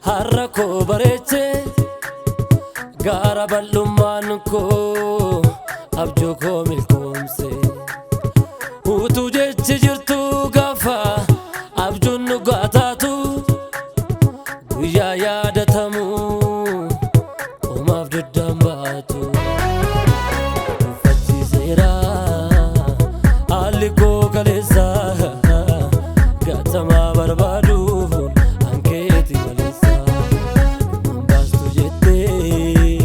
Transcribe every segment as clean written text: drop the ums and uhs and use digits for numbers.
Har'a koo bareechee gaara bal'ummaan koo abjuu koo milkoomse. Utuu jechi jirtu gaafa abjuun dhugaa taatu guyyaa yaadatamu homaaf dugdaan baatu. Uffachiiseera haalli koo kaleessa gaatamaa barbaadu. Ankeeti maleessa baastu jettee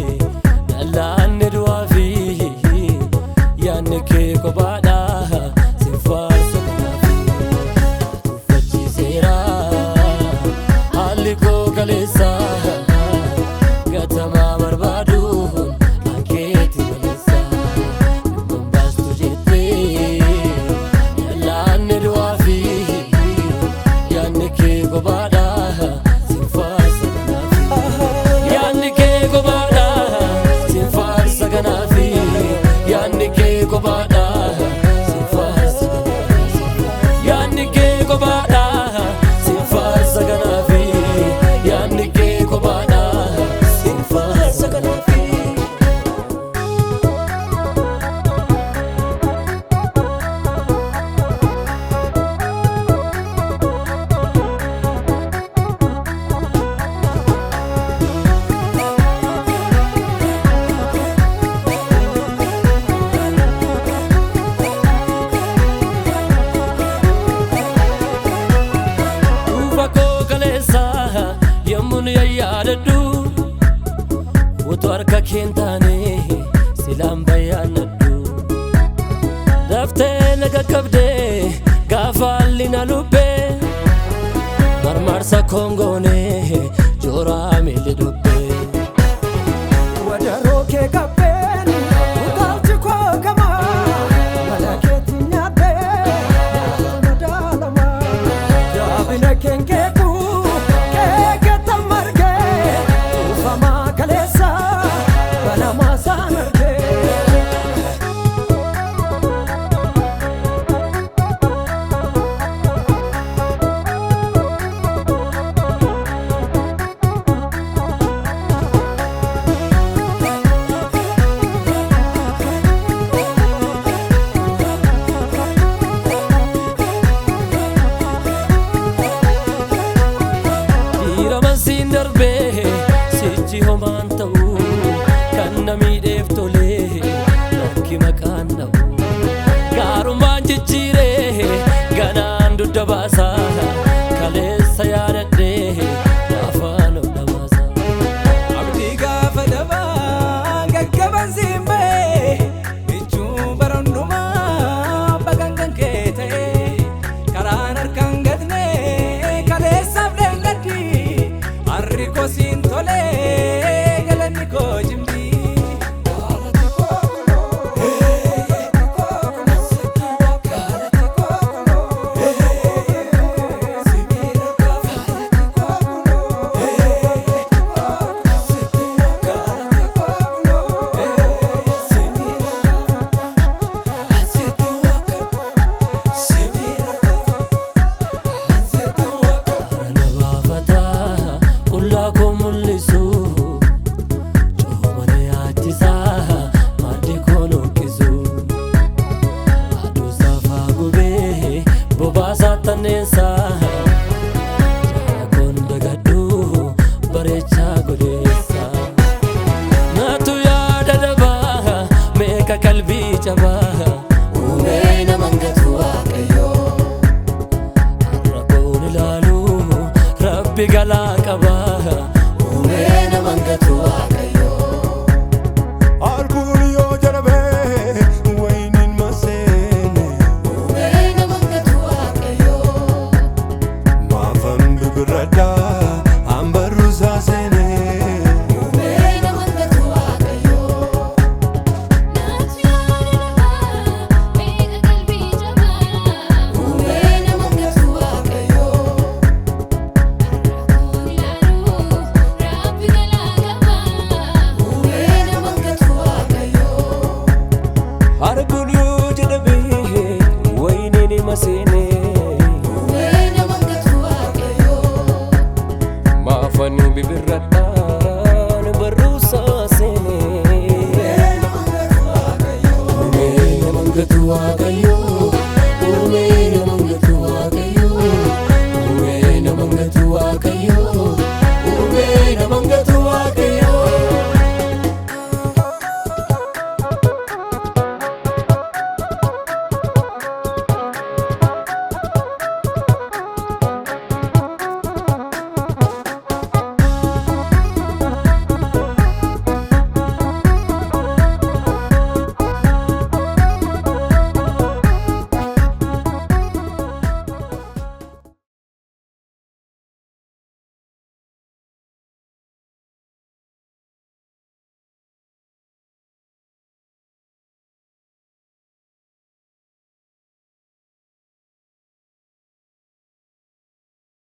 dhallaanni du'aa fi yaadni kee kophaadha si faarsa kanaafi. Uffachiiseera haalli koo kaleessa gaatamaa barbaadu. Ankeeti maleessa baastu jettee dhallaanni du'aa fi yaadni kee kophaadha si faarsa kanaafi. Yaadni kee kophaadha si faarsa kanaafi. Yaadni kee kophaadha si faarsa kanaafi. Yaadni kee kophaadha si faarsa kanaafi. Yaadni kee kophaadha si faarsa kanaafi. Dhuunfa koo kaleessa yommuun yaadadhu utuu harka kee hin taane silaan bayyaanadhu. Daftee na qaqqabdee gaafa haalli na lubbee marmarsa koongoonee jooraa miilli dubbee. Wadaroo kee qabbeen utaalchi koo gamaa mala keetti nyaadhee nyaata madaalamaa jaabina keen keeku keeketta margee kuufamaa kaleessa banamaa saan argee. Dhiiraman siin darbee sichi homaan ta'u kan na miidheef tolee lakki maqaan dha'u. Gaarummaan jijjiiree ganaan dugda baasa kaleessa yaadadhee afaan of dhamaasa. Abdii gaafa dabaa gaggaban siin ba'e michuu bara hundumaa bagan kee ta'e karaan harkaan gatne kaleessaaf dheengaddi harri koo siin tole galanni koo jimdi. Rabbi galaa.